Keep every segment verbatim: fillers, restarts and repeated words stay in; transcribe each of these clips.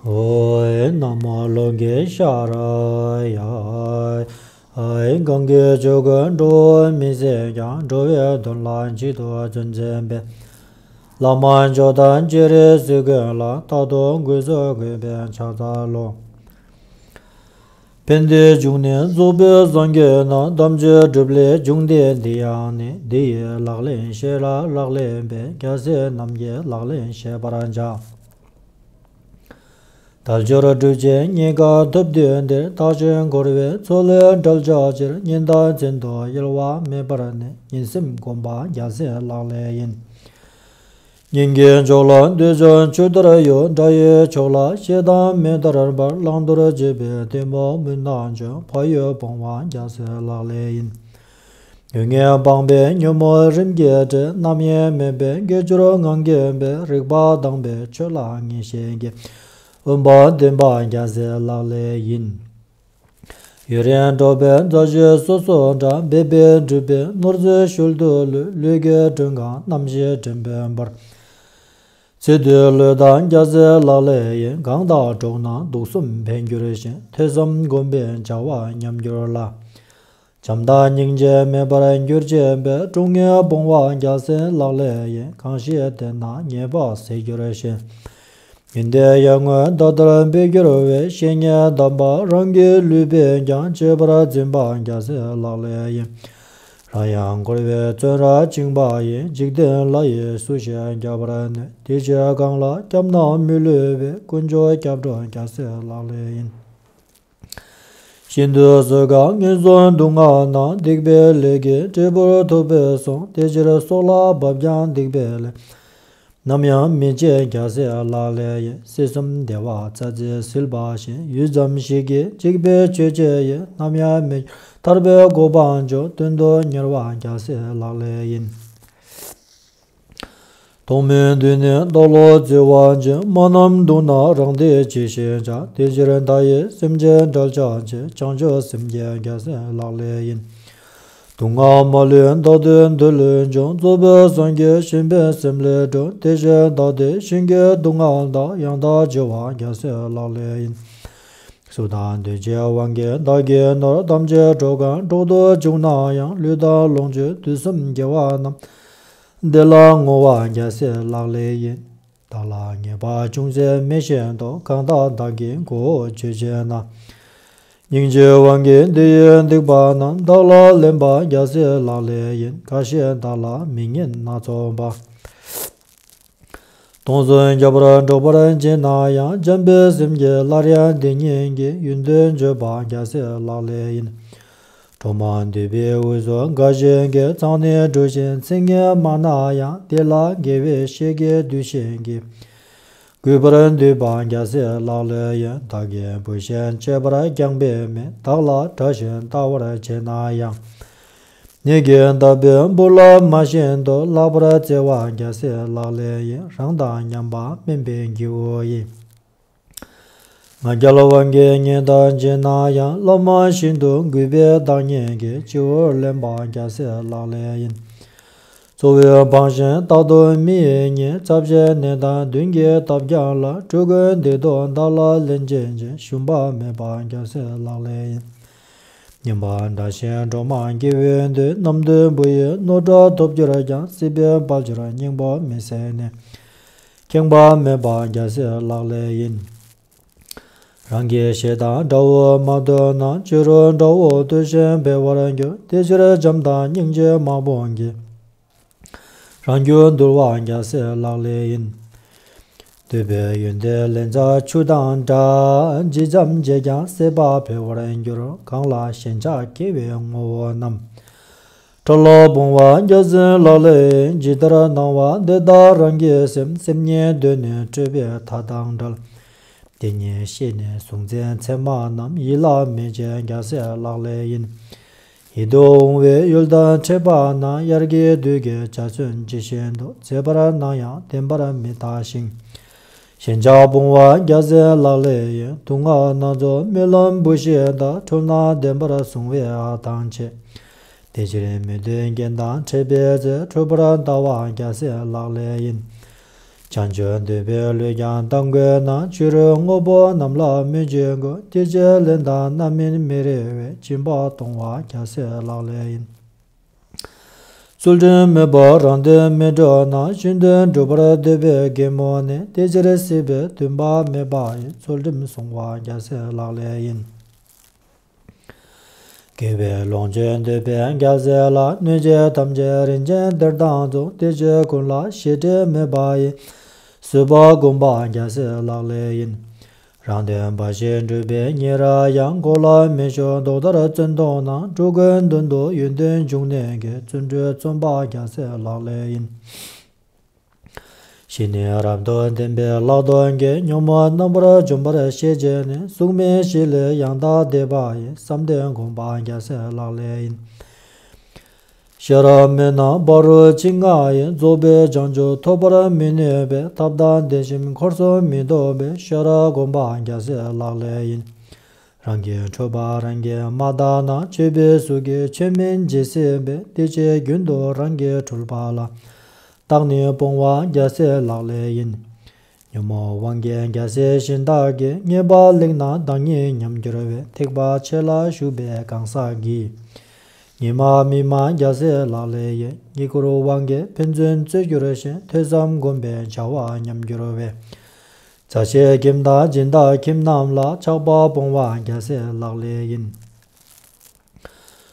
ཨོ། ན་མོ་ལོ་ཀེ་ཤྭ་ར་ཡ། གང་གི་ཆོས་ཀུན་འགྲོ་བ་མི་ཟད་ཀྱང་། འགྲོ་བའི་དོན་ལ་མཆིས་ཏེ་བརྩོན་འཛིན་པའི། བླ་མ་མཆོག་དང་སྤྱན་རས་གཟིགས་མགོན་ལ། རྟག་ཏུ་གུས་སུ་གུས་པས་ཕྱག་འཚལ་ལོ། ཕན་བདེའི་འབྱུང་གནས་རྫོགས་པའི་སངས་རྒྱས་རྣམས། ཐམས་ཅད་སྒྲུབ་ལས་བྱུང་སྟེ་འདི་ཡང་ནི། འདི་ཡི་ལག་ལེན་ཤེས་རབ་ལག་ལེན་པས། རྒྱལ་སྲས་རྣམས་ཀྱི་ལག་ལེན་ཤེས་པར་བྱ། དལ་འབྱོར་སྒྲིབ་བྱེད་རྙེད་དཀའ་ཐུབ་དུས་འདིར། བདག་གཞན་འཁོར་བའི་མཚོ་ལས་བསྒྲལ་བྱའི་ཕྱིར། གཉེན་དང་མཚན་དུ་གཡེལ་བ་མེད་པར་ནི། ཉིན་སེམས་སྒོམ་པ་རྒྱལ་སྲས་ལག་ལེན་ཡིན། སྙིང་གི་མཆོག་ལ་འདོད་ཆགས་ཆུ་ལྟར་གཡོ། དགྲ་ཡི་ཕྱོགས་ལ་ཞེ་སྡང་མེ་ལྟར་འབར། བླང་དོར་བྱེད་པའི་གཏི་མུག་མུན་ནག་འཇོམས། ཕ་ཡུལ་སྤོང་བ་རྒྱལ་སྲས་ལག་ལེན་ཡིན། ལུས་ངན་སྤངས་པས་ཉོན་མོངས་རིམ་གྱིས་བྲལ། རྣམ་གཡེང་མེད་པས་དགེ་སྦྱོར་ངང་འགེངས་པའི། རིག་པ་དྭངས་པའི་ཆོས་ལ་ངེས་ཤེས་ཀྱིས། དབེན་པ་བསྟེན་པ་རྒྱལ་སྲས་ལག་ལེན་ཡིན། ཡུན་རིང་འགྲོགས་པས་མཛའ་བཤེས་སོ་སོ་འདྲ། འབད་པས་སྒྲིབ་པའི་ནོར་རྫས་ཤུལ་དུ་ལུས། ལུས་ཀྱི་མགྲོན་ཁང་རྣམ་ཤེས་དྲན་པས་འབར། ཚེ་འདིའི་བློས་བཏང་རྒྱལ་སྲས་ལག་ལེན་ཡིན། གང་དག་འགྲོགས་ན་དུག་གསུམ་འཕེལ་འགྱུར་ཞིང་། ཐོས་བསམ་སྒོམ་པས་བྱ་བ་ཉམས་འགྱུར་ལ། བྱམས་དང་སྙིང་རྗེ་མེད་པར་འགྱུར་བྱེད་པའི། ཀྲུང་ངེས་སྤོང་བ་རྒྱལ་སྲས་ལག་ལེན་ཡིན། གང་ཞིག་བསྟེན་ན་ཉེས་པ་ཟད་འགྱུར་ཞིང་། ཡོན་ཏན་ཡར་ངོའི་ཟླ་ལྟར་འཕེལ་འགྱུར་བའི། བཤེས་གཉེན་དམ་པ་རང་གི་ལུས་པས་ཀྱང་། གཅེས་པར་འཛིན་པ་རྒྱལ་སྲས་ལག་ལེན་ཡིན། རང་ཡང་འཁོར་བའི་བཙོན་རར་བཅིངས་པ་ཡི། འཇིག་རྟེན་ལྷ་ཡིས་སུ་ཞིག་བསྐྱབ་པར་ནུས། དེ་ཕྱིར་གང་ལ་སྐྱབས་རྣམས་མི་བསླུ་བའི། དཀོན་མཆོག་སྐྱབས་འགྲོ་རྒྱལ་སྲས་ལག་ལེན་ཡིན། ཤིན་ཏུ་གསོད་དཀའ་ངན་སོང་སྡུག་བསྔལ་རྣམས། སྡིག་པའི་ལས་ཀྱིས་འབྲས་བུར་ཐུག་པས་གསུངས། དེ་ཕྱིར་སྲོག་ལ་བབ་ཀྱང་སྡིག་པའི་ལས། ནམ་ཡང་མི་བྱེད་རྒྱལ་སྲས་ལག་ལེན་ཡིན། སྲིད་གསུམ་བདེ་བ་རྩ་བརྒྱད་སིལ་བ་བཞིན། ཡུད་ཙམ་ཞིག་གིས་འཇིག་པའི་ཆོས་ཅན་ཡིན། ནམ་ཡང་མི་ཐར་པའི་གོ་འཕང་མཆོག། དོན་དུ་གཉེར་བ་རྒྱལ་སྲས་ལག་ལེན་ཡིན། མཐོང་སྨོན་འདི་ནི་བདག་བློ་བརྩེ་བ་ཅན། མ་རྣམས་སྡུག་ན་རང་བདེ་ཅི་ཞིག་བྱ། དེ་ཕྱིར་བདག་ཡིད་སེམས་ཅན་བསྒྲལ་བྱའི་ཕྱིར། བྱང་ཆུབ་སེམས་བསྐྱེད་རྒྱལ་སྲས་ལག་ལེན་ཡིན། སྡུག་བསྔལ་མ་ལུས་བདག་བདེ་འདོད་ལས་བྱུང་། རྫོགས་པའི་སངས་རྒྱས་གཞན་ཕན་སེམས་ལས་གྲོལ། དེ་ཕྱིར་བདག་བདེ་གཞན་གྱི་སྡུག་བསྔལ་དག། ཡང་དག་སྤྱོད་པ་རྒྱལ་སྲས་ལག་ལེན་ཡིན། གཟུགས་དང་འདུ་བྱེད་དབང་གིས་བདག་གི་ནོར། ཐམས་ཅད་འགྲོ་གང་གྲོགས་སུ་བྱུང་ན་ཡང་། ལུས་དང་ལོངས་སྤྱོད་དུས་གསུམ་དགེ་བ་རྣམས། འདི་ལ་བསྔོ་བ་རྒྱལ་སྲས་ལག་ལེན་ཡིན། བདག་ལ་ཉེས་པ་ཅུང་ཟད་མི་བྱེད་དོ། གང་དག་བདག་གི་མགོ་བོ་ཆོད་བྱེད་ན། སྙིང་རྗེའི་དབང་གིས་འདི་ཡི་སྡིག་པ་རྣམས། བདག་ལ་ལེན་པ་རྒྱལ་སྲས་ལག་ལེན་ཡིན། འགའ་ཞིག་བདག་ལ་མི་ཉན་སྣ་ཚོགས་པ། སྟོང་གསུམ་རྒྱལ་པོར་འགྲོགས་པར་བྱེད་ན་ཡང་། བྱམས་པའི་སེམས་ཀྱིས་སླར་ཡང་འདི་ཉིད་ཀྱི། ཡོན་ཏན་བརྗོད་པ་རྒྱལ་སྲས་ལག་ལེན་ཡིན། གྲོག་མ་འདུས་པའི་དབུས་སུ་འགའ་ཞིག་གིས། ཚངས་ནི་བསྒྲུབས་ཤིང་ཚིག་ངན་སྨྲ་ན་ཡང་། དེ་ལ་དགེ་བའི་བཤེས་ཀྱིས་འདུད་བྱེད་ཀྱི། གུས་པར་འདུད་པ་རྒྱལ་སྲས་ལག་ལེན་ཡིན། བདག་གིས་བུ་གཞན་གཅེས་པར་བསྐྱངས་པའི་མི། བདག་ལ་དགྲ་བཞིན་ལྟ་བར་བྱེད་ན་ཡང་། ནད་ཀྱིས་བཏབ་པའི་སྦུབས་ལ་མ་ཤིན་ཏུ། ལྷག་པར་བརྩེ་བ་རྒྱལ་སྲས་ལག་ལེན་ཡིན། རང་དང་མཉམ་པ་དམན་པའི་སྐྱེ་བོ་ཡི། ང་རྒྱལ་དབང་གིས་ཉེས་དམ་བྱས་ན་ཡང་། བླ་མ་ཤིན་ཏུ་གུས་པས་བདག་ཉིད་ཀྱི། སྤྱི་བོར་ལེན་པ་རྒྱལ་སྲས་ལག་ལེན་ཡིན། གཙོ་བོས་འཕངས་ཤིང་རྟག་ཏུ་མི་ཡི་ཉེས། ཚབས་ཆེན་ནད་དང་གདོན་གྱིས་བཏབ་ཀྱང་ལ། འགྲོ་ཀུན་བདེ་སྡུག་བདག་ལ་ལེན་བྱེད་ཅིང་། ཞུམ་པ་མེད་པ་རྒྱལ་སྲས་ལག་ལེན་ཡིན། ཉེས་པ་དགྲ་བཞིན་འགྲོ་མང་སྐྱེ་བོའི་མདུན། ནམ་དུ་བུ་ཡི་རྣོ་དྲགས་ཐོབ་གྱུར་ཀྱང་། སྲིད་པའི་དཔལ་འབྱོར་སྙིང་པོ་མི་ཟད་ནས། ཁེངས་པ་མེད་པ་རྒྱལ་སྲས་ལག་ལེན་ཡིན། རང་གི་ཞེ་སྡང་དགྲ་བོ་མ་ཐུལ་ན། ཕྱི་རོལ་དགྲ་བོ་ཐུལ་ཞིང་འཕེལ་བར་འགྱུར། དེ་ཕྱིར་བྱམས་དང་སྙིང་རྗེ་མ་སྤོང་གིས། རང་རྒྱུད་འདུལ་བ་རྒྱལ་སྲས་ལག་ལེན་ཡིན། འདོད་པའི་ཡོན་ཏན་ལན་ཚྭ་ཆུ་དང་འདྲ། ཇི་ཙམ་བྱས་ཀྱང་ཟད་པ་འཕེལ་བར་འགྱུར། གང་ལ་ཞེན་ཆགས་སྐྱེ་བའི་ངོ་བོ་རྣམས། ཕྲ་ལ་སྤོང་བ་རྒྱལ་སྲས་ལག་ལེན་ཡིན། ཇི་ལྟར་སྣང་བ་དེ་ལྟར་རང་གི་སེམས། སེམས་ཉིད་གདོད་ནས་སྤྲོས་པའི་མཐའ་དང་བྲལ། དེ་ཉིད་ཤེས་ནས་གཟུང་འཛིན་མཚན་མ་རྣམས། ཡིད་ལ་མི་བྱེད་རྒྱལ་སྲས་ལག་ལེན་ཡིན། ཡིད་དུ་འོང་བའི་ཡུལ་དང་འཕྲད་པ་ན། དབྱར་སྐྱེས་དུས་ཀྱི་འཇའ་ཚོན་ཇི་བཞིན་དུ། མཛེས་པར་སྣང་ཡང་བདེན་པར་མི་ལྟ་ཞིང་། ཞེན་ཆགས་སྤོང་བ་རྒྱལ་སྲས་ལག་ལེན་ཡིན། སྡུག་བསྔལ་སྣ་ཚོགས་རྨི་ལམ་བུ་ཤི་ལྟར། འཁྲུལ་སྣང་བདེན་པར་བཟུང་བས་ཨ་ཐང་ཆད། དེ་ཕྱིར་མི་འདོད་རྐྱེན་དང་འཕྲད་པའི་ཚེ། འཁྲུལ་པར་ལྟ་བ་རྒྱལ་སྲས་ལག་ལེན་ཡིན། བྱང་ཆུབ་འདོད་པས་བསླུས་ཀྱང་གཏམ་དགོས་ན། ཕྱི་རོལ་དངོས་པོ་རྣམས་ལ་སྨོད་ཅི་དགོས། དེ་ཕྱིར་ལན་དང་རྣམ་སྨིན་མི་རིགས་པའི། སྦྱིན་པ་གཏོང་བ་རྒྱལ་སྲས་ལག་ལེན་ཡིན། ཚུལ་ཁྲིམས་མེད་པར་རང་དོན་མི་སྒྲུབ་ན། གཞན་དོན་སྒྲུབ་པར་འདོད་པའི་རྒན་མོ་ནི། དེ་ཕྱིར་སྲིད་པའི་འདུན་པ་མེད་པ་ཡི། ཚུལ་ཁྲིམས་བསྲུང་བ་རྒྱལ་སྲས་ལག་ལེན་ཡིན། དགེ་བའི་ལོངས་སྤྱོད་འདོད་པའི་རྒྱལ་སྲས་ལགས། གནོད་བྱེད་ཐམས་ཅད་རིན་ཆེན་གཏེར་དང་མཚུངས། དེ་ཕྱིར་ཀུན་ལ་ཞེ་ཁྲེལ་མེད་པ་ཡི། བཟོད་པ་བསྒོམ་པ་རྒྱལ་སྲས་ལག་ལེན་ཡིན། རང་དོན་འབའ་ཞིག་སྒྲུབ་པའི་ཉེ་རང་ཡང་། མགོ་ལ་མི་ཞོན་རྡོག་ལྟར་བཙོན་དོང་ན། འགྲོ་ཀུན་དོན་དུ་ཡོན་ཏན་འབྱུང་ནས་ཀྱི། བརྩོན་འགྲུས་རྩོམ་པ་རྒྱལ་སྲས་ལག་ལེན་ཡིན། གཞི་ནས་རབ་ཏུ་བརྟན་པའི་ལྷག་མཐོང་གིས། ཉོན་མོངས་རྣམ་པར་འཇོམས་པར་ཤེས་བྱས་ནས། གཟུགས་མེད་བཞི་ལས་ཡང་དག་འདས་པ་ཡི། བསམ་གཏན་བསྒོམ་པ་རྒྱལ་སྲས་ལག་ལེན་ཡིན། ཤེས་རབ་མེད་ན་ཕ་རོལ་ཕྱིན་ལྔ་ཡི། རྫོགས་པའི་བྱང་ཆུབ་ཐོབ་པར་མི་ནུས་པས། ཐབས་དང་ལྡན་ཞིང་འཁོར་གསུམ་མི་ལྡོག་པའི། ཤེས་རབ་བསྒོམ་པ་རྒྱལ་སྲས་ལག་ལེན་ཡིན། རང་གི་འཁྲུལ་པ་རང་གིས་མ་དག་ན། ཆོས་པའི་གཟུགས་ཀྱིས་ཆོས་མིན་ཇི་སྲིད་པའི། དེ་ཕྱིར་རྒྱུན་དུ་རང་གི་འཁྲུལ་པ་ལ། བརྟགས་ནས་སྤོང་བ་རྒྱལ་སྲས་ལག་ལེན་ཡིན། ཉོན་མོངས་དབང་གིས་རྒྱལ་སྲས་གཞན་དག་གི། ཉེས་པ་ལེགས་ན་བདག་ཉིད་ཉམས་འགྱུར་བའི། ཐེག་པ་ཆེ་ལ་ཞུགས་པའི་གང་ཟག་གིས། ཉི་མ་མི་སྨྲ་རྒྱལ་སྲས་ལག་ལེན་ཡིན། དཀྱིལ་འཁོར་དབང་གིས་ཕན་ཚུན་རྩོད་འགྱུར་ཞིང་། ཐོས་བསམ་སྒོམ་པས་བྱ་བ་ཉམས་འགྱུར་བའི། རྩ་ཤེས་ཁྱིམ་བདག་སྦྱིན་བདག་ཁྱིམ་རྣམས་ལ། ཆགས་པ་སྤོང་བ་རྒྱལ་སྲས་ལག་ལེན་ཡིན།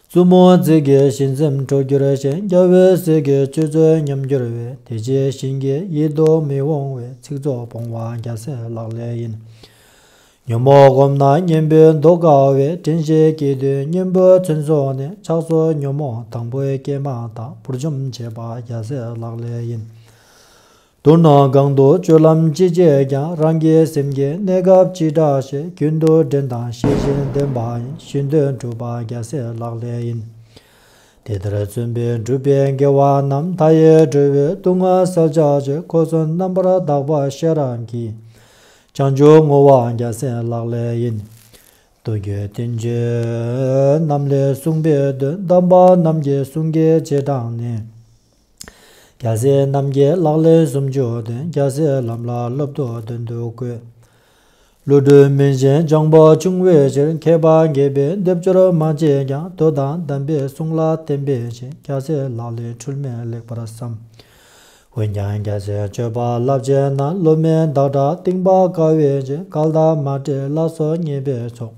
བཙུན་མོ་རྫས་ཀྱི་ཞེན་སེམས་འཕྲོག་འགྱུར་ཞིང་། རྒྱལ་བའི་སྲས་ཀྱི་སྤྱོད་ཚུལ་ཉམས་འགྱུར་བའི། དེ་ཕྱིར་གཞན་གྱི་ཡིད་དུ་མི་འོང་བའི། ཚིག་རྩུབ་སྤོང་བ་རྒྱལ་སྲས་ལག་ལེན་ཡིན། ཉོན་མོངས་བསྒོམས་ན་གཉེན་པོའི་མདོག་དཀར་བའི། དྲན་ཤེས་སྐྱེས་དུས་གཉེན་པོ་མཚོན་སོང་ནས། ཆགས་སོགས་ཉོན་མོངས་དང་པོའི་སྐྱེས་མ་དག། བུར་འཇོམས་བྱེད་པ་རྒྱལ་སྲས་ལག་ལེན་ཡིན། དུག་སྣ་གང་དུ་སྤྱོད་ལམ་ཅི་བྱེད་ཀྱང་། རང་གི་སེམས་ཀྱི་གནས་སྐབས་ཅི་འདྲ་ཞིག་རྒྱུན་དུ་འདྲེན་དང་ཤེས་བཞིན་ལྡན་པ་ཡིན། གཞན་དོན་སྒྲུབ་པ་རྒྱལ་སྲས་ལག་ལེན་ཡིན། དེ་ལྟར་བརྩོན་པས་བསྒྲུབས་པའི་དགེ་བ་རྣམས། མཐའ་ཡས་འགྲོ་བའི་སྡུག་བསྔལ་བསལ་བྱ་ཕྱིར། འཁོར་གསུམ་རྣམ་པར་དག་པ་ཤེས་རབ་ཀྱིས། བྱང་ཆུབ་བསྔོ་བ་རྒྱལ་སྲས་ལག་ལེན་ཡིན། མདོ་རྒྱུད་བསྟན་བཅོས་རྣམས་ལས་གསུངས་པའི་དོན། དམ་པ་རྣམས་ཀྱི་གསུང་གི་རྗེས་འབྲངས་ནས། རྒྱལ་སྲས་རྣམས་ཀྱི་ལག་ལེན་སུམ་ཅུ་སྟོན། རྒྱལ་སྲས་ལམ་ལ་སློབ་ཏུ་དོན་དུ་བཀོད། བློ་གྲོས་སྨིན་ཅིང་སྦྱངས་པ་འབྱུང་བའི་ཕྱིར། མཁས་པ་དགྱེས་པའི་སྡེབ་སྦྱོར་མ་བྱས་ཀྱང་། མདོ་དང་དམ་པའི་གསུང་ལ་བརྟེན་པའི་ཕྱིར། རྒྱལ་སྲས་ལག་ལེན་འཁྲུལ་མེད་ལེགས་པར་བསམ། འོན་ཀྱང་རྒྱལ་སྲས་སྤྱོད་པ་རླབས་ཆེན་རྣམས། སློབ་མའི་བདག་སྒྲ་གཏིང་དཔག་དཀའ་བའི་ཕྱིར། གལ་ཏེ་མ་འདྲེས་ལ་སོགས་ཉེས་པའི་ཚོགས།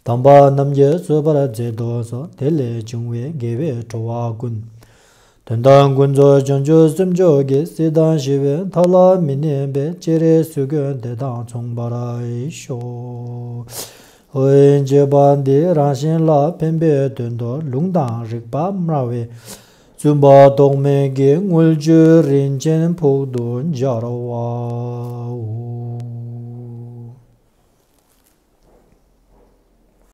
དམ་པ་རྣམས་ཀྱིས་གསོད་པར་མཛད་དུ་གསོལ། དེ་ལས་བྱུང་བའི་དགེ་བས་འགྲོ་བ་ཀུན། དོན་དམ་ཀུན་རྫོབ་བྱང་ཆུབ་སེམས་མཆོག་གི། སྲིད་དང་ཞི་བའི་མཐའ་ལ་མི་གནས་པའི། སྤྱན་རས་གཟིགས་མགོན་དེ་དང་མཚུངས་པར་ཤོག། འོ་ཡིན་བརྗོད་པ་འདི་རང་གཞན་ལ་ཕན་པའི་དོན་དུ། ལུང་དང་རིགས་པ་སྨྲ་བའི་བཙུན་པ་རྟོག་མེད་ཀྱིས། དངུལ་ཆུའི་རིན་ཆེན་ཕུག་ཏུ་སྦྱར་བ།